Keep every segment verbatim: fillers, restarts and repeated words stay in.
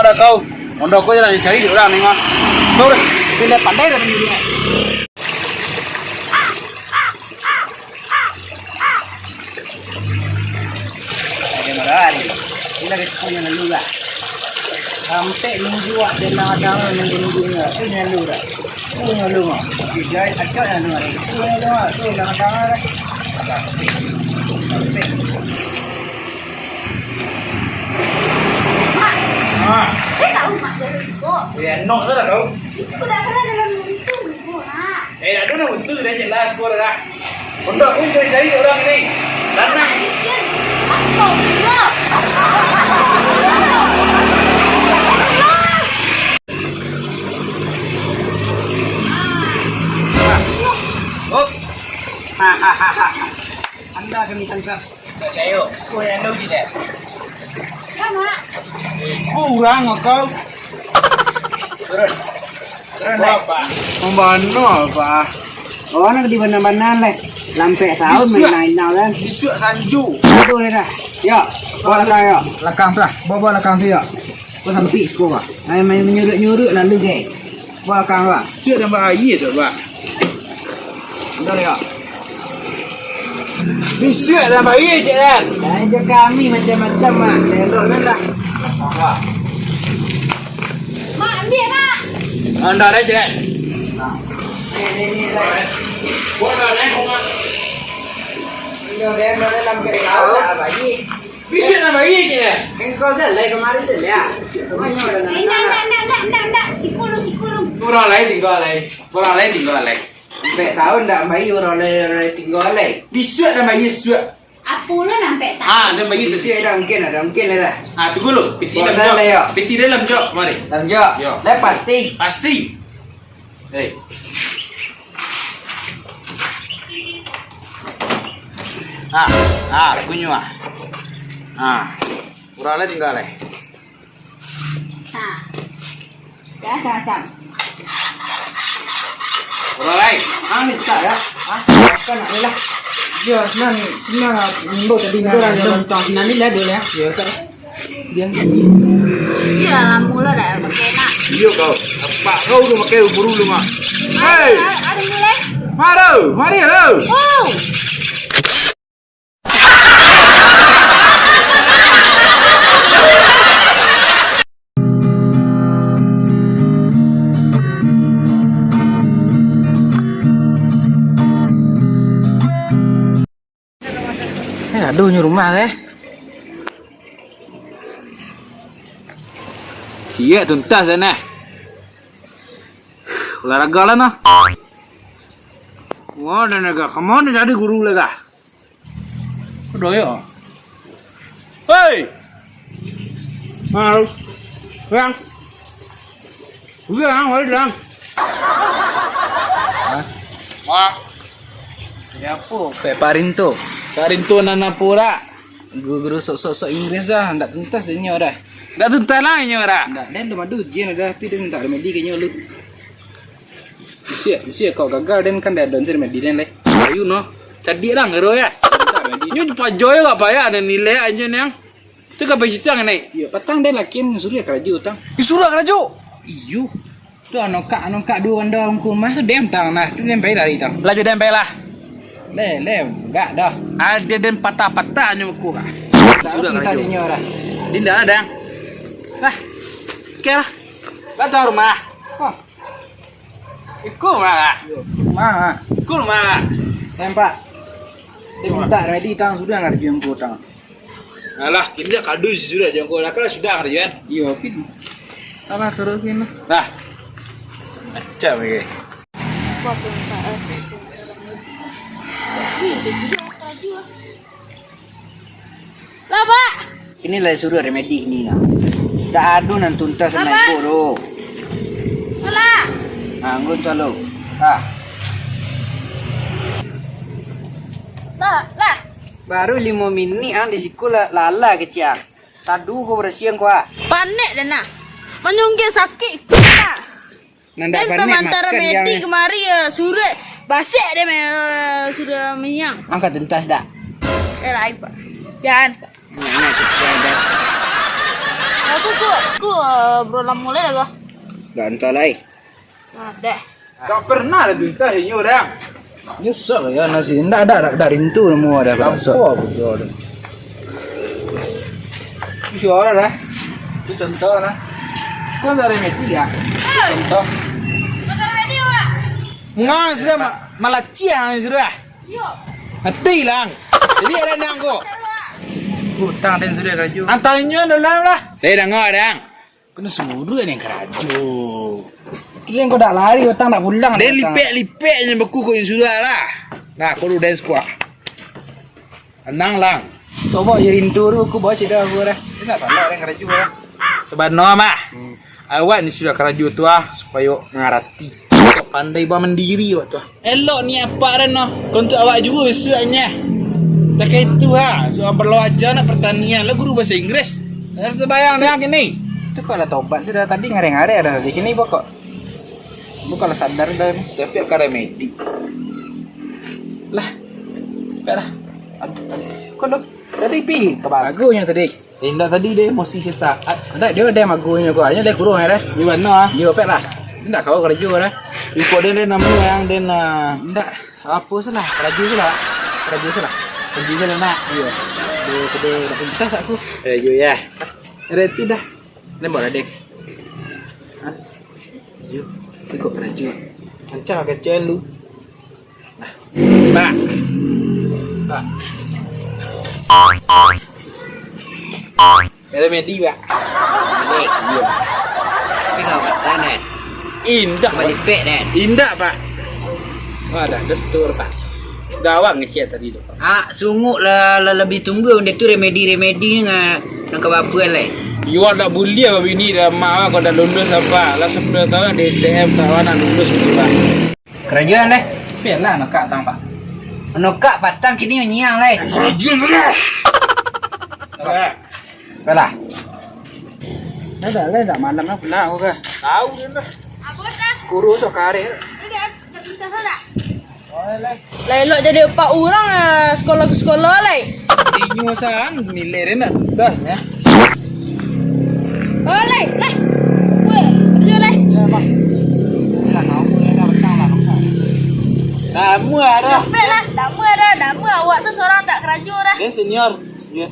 Ada kau, mondok kau jalan cari orang ni mah. Terus, pandai dah pandai dia. Ada marah ni. Ini lagi sepuluh yang lalu lah. Sampai nunggu wak dia nak datang, nunggu-nunggu ni. Tu yang lalu dah. Tu yang lalu mah. Okey, dia acak yang lalu. Tu yang lalu mah. Tu yang datang dah. Sampai. Mak, ah, saya tahu Mak Jalo juga. Ya, nok salah kau. Itu dah salah dalam itu, Mak. Eh, ado nan batua dah, jelas ko dah. Pondok pun cari-cari urang ni. Tanang. Astagfirullah. Op. Anda kami tangkap. Percayo. Ko yang ado uji deh. Sama. Kurang kau. Turun. Turun, Lek. Apa? Mambano apa? Oh, nak di bana-bana, Lek. Lampek taun main-main nau kan. Bisuak sanjo. Aduh, dah. Ya, bawa lakang, ya. Lakang tu lah. Bawa, bawa lakang tu, ya. Kau sampai siko, Pak. Main, main menyurut-nyurut lalu, geng. Bawa lakang, Pak. Bisuak tambah aia tu, Pak. Udah, ya. Bisuak lah baik je kan. Lain je kami macam-macam ah. Lelok tu lah. Mak, ambil, Mak. Anda dah je kan. Ni, ni, ni, lah. Buat dah, naik rumah. Dah, dah, dah, dah, lambat kau lah, baik. Bisuak lah baik je kan. Engkau je lah, kemarin je lah. Kemarin je lah. Eh, ndak, ndak, ndak, ndak, ndak, ndak. Siku lu, siku lu. Urang lain tinggal lain. Urang lain tinggal lain. Ampek taun ndak ambai urang lai, urang lai tingga lai. Bisuak ndak ambai, bisuak. Apo lo nan ampek taun? Ah, ndak ambai tu. Bisuak dah mungkin, dah mungkin lah dah. Ah, tunggu lu. Piti dalam jok. Piti dalam jok, mari. Dalam jok? Yo. Lah pasti. Pasti. Hei. Ah, ah, kunyuah. Ah. Urang lai tingga lai. Ha. Dah macam-macam. Urang lai. Ah, ni tak ya? Ha? Makan nak ni lah. Yo, senang, senang lah. Imbau tadi nak. Urang lai. Senang ni lah dulu ya. Yo, tak. Dia. Iyo, lamo lah dah pakai nak. Iyo kau. Apak kau tu pakai umur dulu, Mak. Hei! Ada, ada mulai. Mari, mari lo. Oh! Eh, aduh, nyo rumah, eh. Siap tuntas, eh, nah. Olahraga lah, nah. Wah, dan agak. Kemana jadi guru lah, kah? Aduh, yo. Hei! Mau. Yang. Udah, yang, udah, yang. Hah? Wah. Ini apo? Pek Parinto. Parinto nan apo, dak? Guru-guru sok-sok, sok Inggris dah, ndak tuntas dek inyo dah. Ndak tuntas lah inyo dah. Ndak, den dah madu ujian dah, tapi den minta remedi ka inyo lu. Bisuak, bisuak kok gagal den kan dah don remedi den lai. Ayu no. Cadiak dah ngero ya. Minta remedi. Nyo pajo yo gak payah ada nilai aja niang. Tu ka bagi citang naik. Iyo, patang den lakin suruh karajo tang. Disuruh karajo. Iyo. Tu anokak, anokak duo banda ungku mah tu dem tang nah. Tu dem pai lari tang. Laju dem pai lah. Le, le, gak dah. Ada den patah-patah nyo muko kah. Sudah karajo. Inyo dah. Dinda lah dang. Lah. Oke lah. Lah tahu rumah. Oh. Ikut mah. Mah. Ikut mah. Nampak. Dia minta ready tang sudah ngarjo ungku tang. Alah, kini dah kadu sudah jo ungku. Dah kan sudah ngarjo kan. Iyo, kin. Alah, terus kin. Dah. Macam lagi. Lah, Pak. Inilah suruh remedi ni lah. Dak ado nan tuntas sama ibu tu. Alah. Ha, anggun tu lo. Ha. Lah, lah. Baru limo minik ang di siko la-, lala kecil. Tadu ko bersiang ko ah. Panek dah nah. Manyunggil sakik tu lah. Nan dak den panek pamantara makan medi kemari, eh, suruik basek deh, eh, sudah minyang. Angkat tuntas dak? Eh, lain, Pak. Jangan, Pak. Nah, nah, tuntas dah. Aku ku, ku, eh, bro, lah mulai lah, kah? Dah, entah lah, eh. Nah, dah. Tak pernah ada tuntas inyo, dah. Nyusah ya nasi. Ndak, ndak, ndak, ndak rintu nemu ada. Gampang betul tu. Itu suara dah. Itu contoh lah. Kau tak remedi ya? Contoh. Ngan sudah ma-, malaciang sudah. Mati lang. Jadi ada nang ko. Utang den sudah karajo. Antarinyo dalam lah. Eh, danga, dang. Kena suruh ni karajo. Tu yang kau dak lari, utang dak pulang. Den lipek-lipek je beku ko insulah lah. Nah, kau lu dance kuah. Tenang lang. Coba je rintu tu, aku bawa cerita aku dah. Dia nak salah orang karajo dah. Sabana mah. Awak ni sudah karajo tu ah, supayo ngarati. Pandai ba mandiri awak tu ah. Elok ni apak ran noh. Kontuak awak juo bisuaknyo. Takah itu ha, surang parlo aja nak pertanian lah guru bahasa Inggris. Dah terbayang dah kini. Tu kok lah tobat sudah tadi ngareh-ngareh dah tadi kini pokok. Bukanlah sadar dah ni. Tapi akan remedi. Lah. Baiklah. Aduh, aduh. Kau lu tadi pi ke bagus. Bagus nyo tadi. Indak tadi dia emosi sesaat. Ndak, dia ada magunyo ko. Hanya dia kurung ya dah. Di mana ah? Dia pek lah. Ndak kau karajo dah. Iko dia dia namu yang dia nak. Ndak, apa salah? Karajo salah. Karajo salah. Karajo salah nak. Iya. Dia kedai dak entah kat aku. Karajo ya. Ada itu dah. Nembak lah dek. Hah? Yo, iko karajo. Kancang kancang lu. Pak. Pak. Ada medi, Pak. Iya. Tapi kau kat sana. Indak, Pak. Malipek, Dan. Indak, Pak. Wadah, dustur, Pak. Gawang ngecek tadi tu, Pak. Ah, sungguh lah, lah lebih tunggu udah tu remedi-remedi nga-, nang kababuan lai. Yuan dak buliah babini dah mak, kau dah lulus apa? Lah sepuluh tahun di S D M tak nak lulus gitu, Pak. Karajo deh. Pian lah nokak tang, Pak. Nokak patang kini manyiang lai. Karajo sudah. Pak. Balah. Dah, dah, dah, dah malam lah, penat aku kah. Tahu dia lah. Kurus sok kareh. Lah elok jadi apak urang, ah, sekolah ka sekolah lai. Inyo san, nilai dia nak tuntas, ya. Oh, lai, lai. Weh, kerja, lai. Ya, Bang. Lah, kau pun dah petang lah, Bang. Lama dah. Capek lah, lama dah, lama awak tu seorang tak karajo dah. Dia senior. Ya.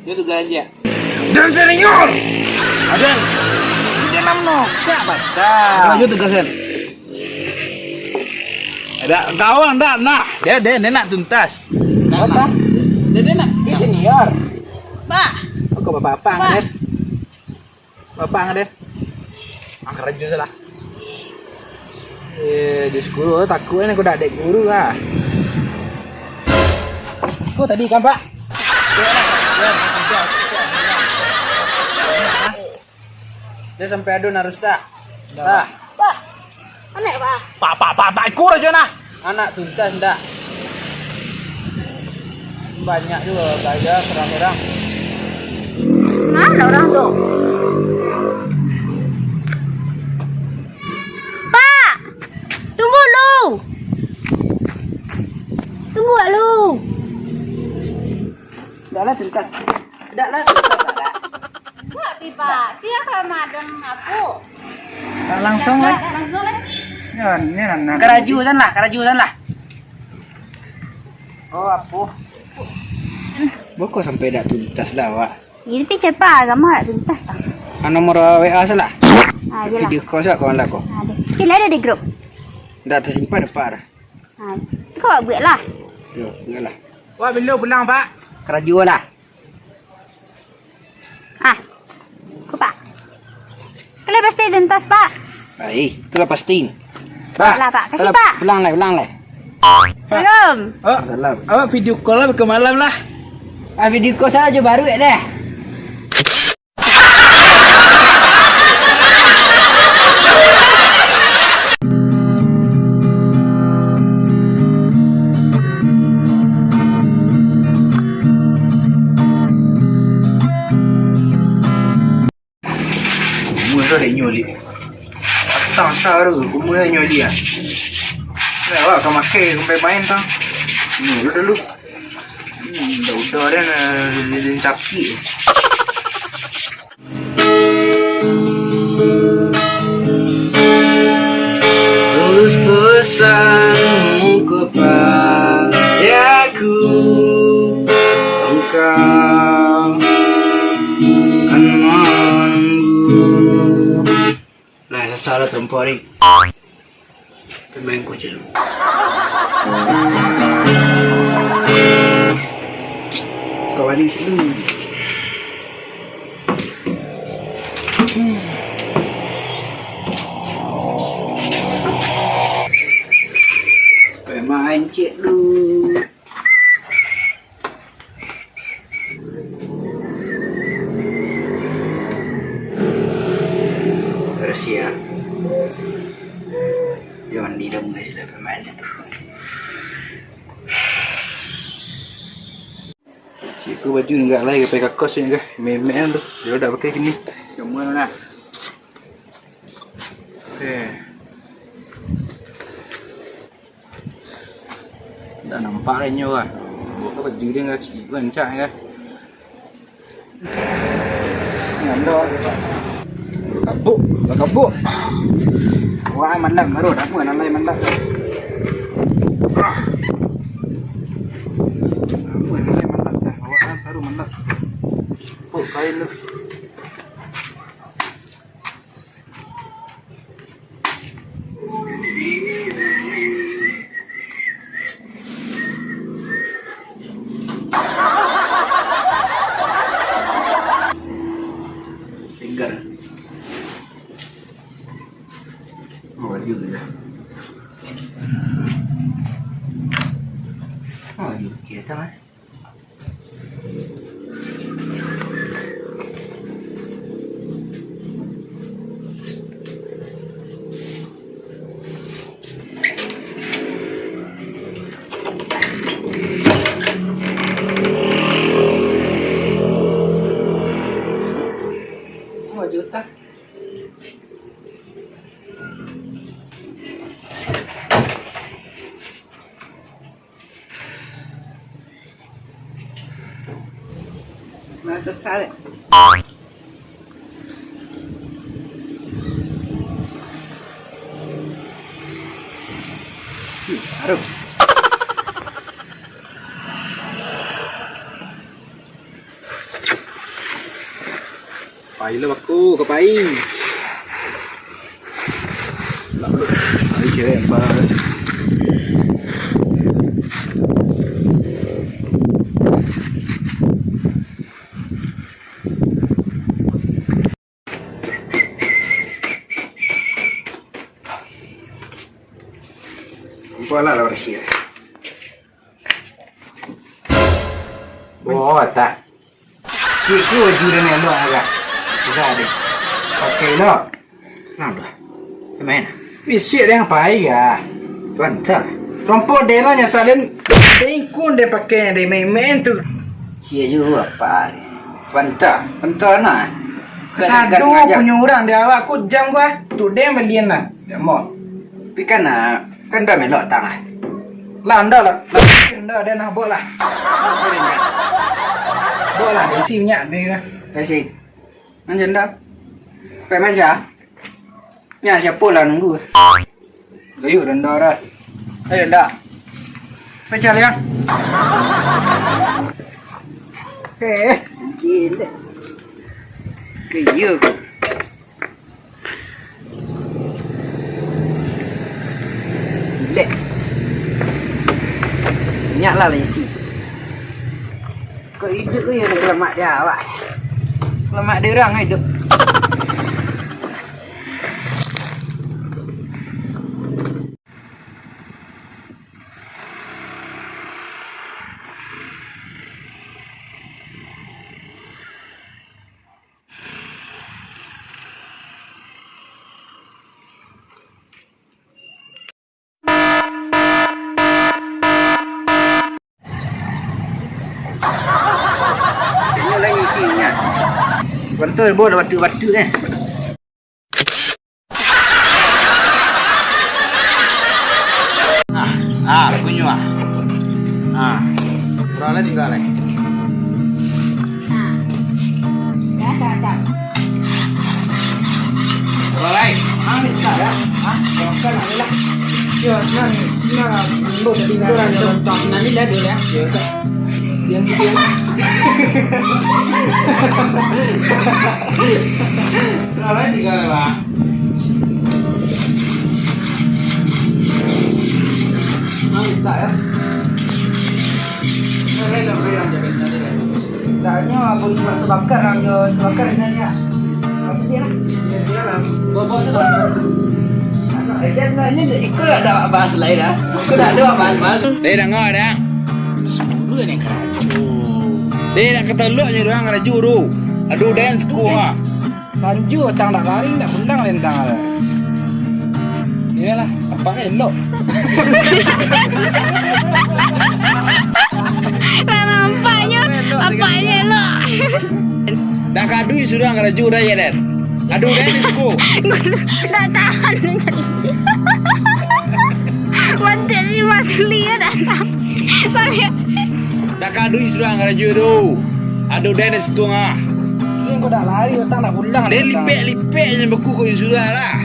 Dia tugas dia. Dan senior. Aden. Di dalam no. Siap, Bang. Dah. Apa aja tugas, Den? Ada kawan dah, nah. Dia, dia, dia nak tuntas. Apa? Dia, dia nak. Dia senior. Pak. Kok bapak-bapak, Pak. Den? Bapak, Den? Angkat aja salah. Eh, di sekolah takut kan aku dak dek guru lah. Kok tadi kan, Pak? Dia sampai ado nak rusak. Dah. Pak, anek, Pak. Pak, Pak, Pak, Pak, ikut aja nah. Anak tuntas ndak? Banyak juga gaya orang-orang. Mana orang tu? Pak, tunggu lu. Tunggu lu. Dah lah tuntas. Dak lah, dak lah. Buat pi, Pak. Sia ka madon aku. Tak langsung lah. Langsung lah. Ya, ini anak. Karajo san lah, karajo san lah. Oh, apo? Boko sampai dak tuntas lah, Wak. Ini pi cepat, agama dak tuntas tah. Ah, nomor W A salah. Ah, iyalah. Video call saja kawan lah ko. Ah, deh. Cil ada di grup. Dak tersimpan dapat dah. Ah, kau buat lah. Yo, buat lah. Wak, bilo pulang, Pak? Karajo lah. Ah, ku, Pak. Kalian pasti tuntas, Pak. Ai, itulah pasti. Pak, lah, Pak. Kasih, alah, Pak. Pulang lah, pulang lah. Assalamualaikum. Oh, salam. Awak video call lah ke malam lah. Ah, video call saja baru ya deh. Rumah tu ada inyo, Lik. Patang asa tu, rumah inyo, Lik, ah. Nah, awak ka makai sampai main tu. Inyo dulu, dulu. Hmm, udah-udah dia, eh, dia, dia, dia, tapi. Tulus pesanmu kepadaku, engkau kan menunggu. Nah, sasah lah tempo ni. Pemain kucing. Kawan ni situ. Pemain cik tu. Rusia. Yo, mandi dah mulai sudah pemain tu. Siku baju ni gak lai, pakai kakos ni gak. Memek tu. Dia dah pakai gini. Cuma nak. Okey. Dah nampak lah inyo lah. Buka baju dia kan, cikgu rancak kan. Ngandok. Kapuk, lah kapuk. Wah, malam baru dah pun alai malam. Ah. Apa alai malam dah. Awak kan taruh malam. Oh, kain tu. Segar. Oh, baju tu dah. Oh, baju okey, datang, eh. Lima juta. Nah, sesal. Hmm, harum. Pai lah baku, ka pai. Pai cewek, pai. Ampun lah, lah barasiah. Oh, tak. Cik, ko baju den elok agak. Susah deh. Pakai elok. Nah, dah. Main. Bisiak den apo ai ga? Tuan, tak. Rompok den lah nyasal den. Den ikun den pakai den main-main tu. Cia juo apo ai. Tuan, tak. Tuan, nah. Kasado punyo urang di awak ko jam ko ah. Tu den balian lah. Dak mau. Tapi kan, ah, kan dah melok tang ah. Lah, ndak lah. Lah, ndak, dah nah, bawa lah. Bawa lah, isi minyak ni lah. Isi. Manja ndak? Pakai manja? Nya, siapo lah nunggu? Gayuh dah ndak dah. Ayo ndak. Pecah lah, ya. Eh, gila. Gila. Cilek. Minyak lah lah isi. Kok iduik ko yo nak lamak di awak. Lamak di urang iduik. Inyo lai isi minyak. Bantu bawa lah batuk-batuk eh. Ah, ah, kunyuah. Ah, urang lain tinggal lai. Nah, dah cacak. Ah, minta ya. Ah, makan aja lah. Yo, senang, senang lah. Limbo tadi lah. Nanti dah dulu ya. Yo, tak. Diam, diam. Salah tiga lah, Pak. Ah, minta ya. Nah, nah, nah, nah, nah, nah, nah. Taknyo abang cuma sabakar, anggo sabakar nyo. Apa dia lah? Dia lah. Bobok tu lah. Anak aja nanya, iko lah dak bahas lain dah. Iko dak ado bahas-bahas. Deh, danga, dang. Sepuluh ni kacau. Deh, nak kata elok je orang rajuk tu. Aduh, dance ku ah. Sanjo tang dak lari, dak pulang lentang ada. Iyolah, apa elok. Lah nampaknyo, apaknyo elok. Dah kadui surang rajuk dah ya, Dan. Aduh, Dan, di suku. Dak tahan ni jadi. Mantap si Masli ya datang. Sorry. Dah kadui surang rajuk tu. Aduh, Dan, di suku ah. Ni kau dah lari, utang dah pulang. Dan lipek-lipek je beku kau surang lah.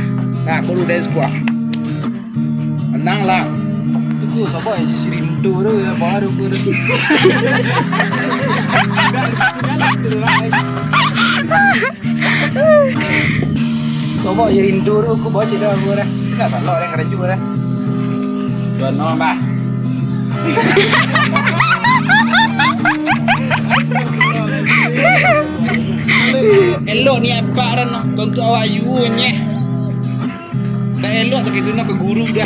Nah, kau lu Dan suku ah. Tenang lah. Tunggu, sabar je si Rindu tu, sabar tu, tu. Sabar je Rindu tu, aku bawa cerita aku dah. Tak salah dah, karajo dah. Tuan, no, bah. Elok ni apa dah, no? Untuk awak you nyeh. Dah elok tak gitu, no, ke guru dah.